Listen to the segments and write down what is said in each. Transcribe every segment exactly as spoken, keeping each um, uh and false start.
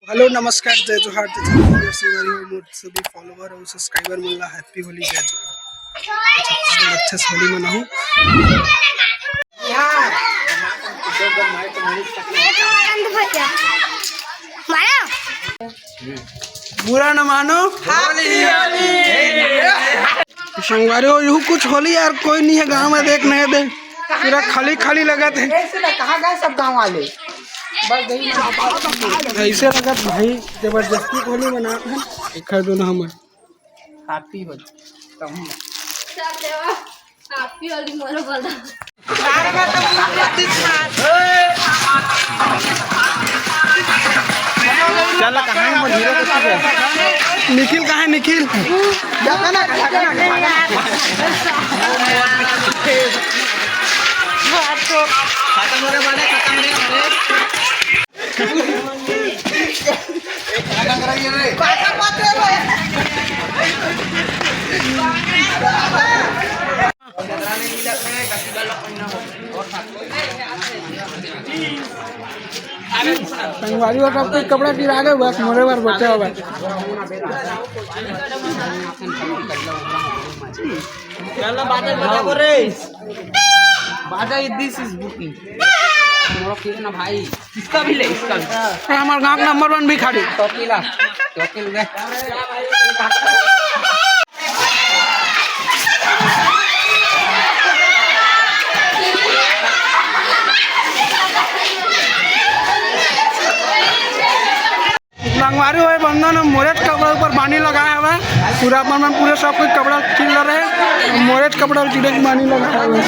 Hello, नमस्कार, जय जोहार, जय छत्तीसगढ़ संगवारी हो, मोर सभी follower और subscriber मन ला happy होली, जय जोहार। छत्तीसगढ़ अच्छा से होली मनाहू। बुरा न मानो। संगवारी हो, यहू कुछ होली यार, कोई नहीं है गाँव में, देख नहीं दे, पूरा खाली खाली लगत है। ऐसे ना कहाँ गए सब गाँव वाले? बस यही ऐसे लगत भाई, जबरदस्ती होली मनात है। एकर दोनों हमर। Happy होली। कहूँ ना। Happy होली मोरो बलदा। चल, कहाँ है मोर हीरो? निखिल कहाँ है, निखिल? खत्म हो रहे वाले, खत्म हो रहे वाले। संगवारी हो, सब कुछ कपड़ा गिरा के बस मोरे बर बचे हो बस। चलो बाजा बजाओ रे। बाजा, this is booking। मोरो किए ना भाई, इसका भी ले, इसका भी। ए, हमार गाँव के number one भिखारी। टोपी ला, टोपी ले। संगवारी हो, बंधन मोरेच कपड़ा ऊपर पानी लगाए हवे। पूरा अपन मन पूरे सब कोई कपड़ा चिल रहे, मोरेच कपड़ा चिड़े के पानी लगाए हवे।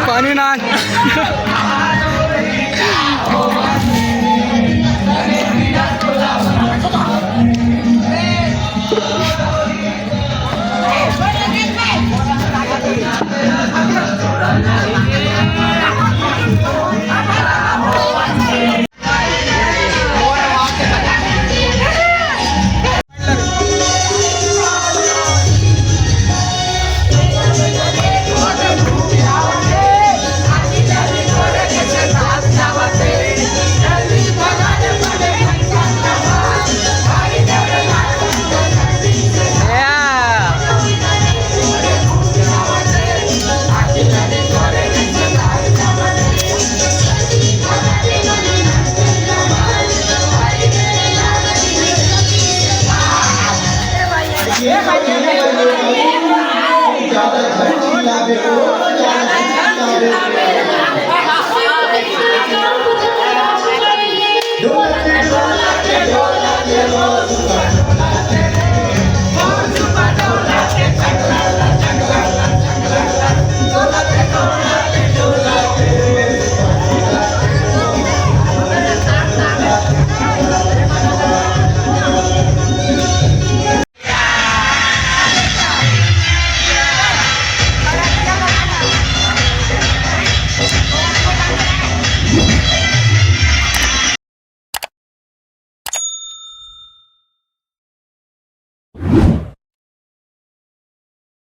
पानी ना।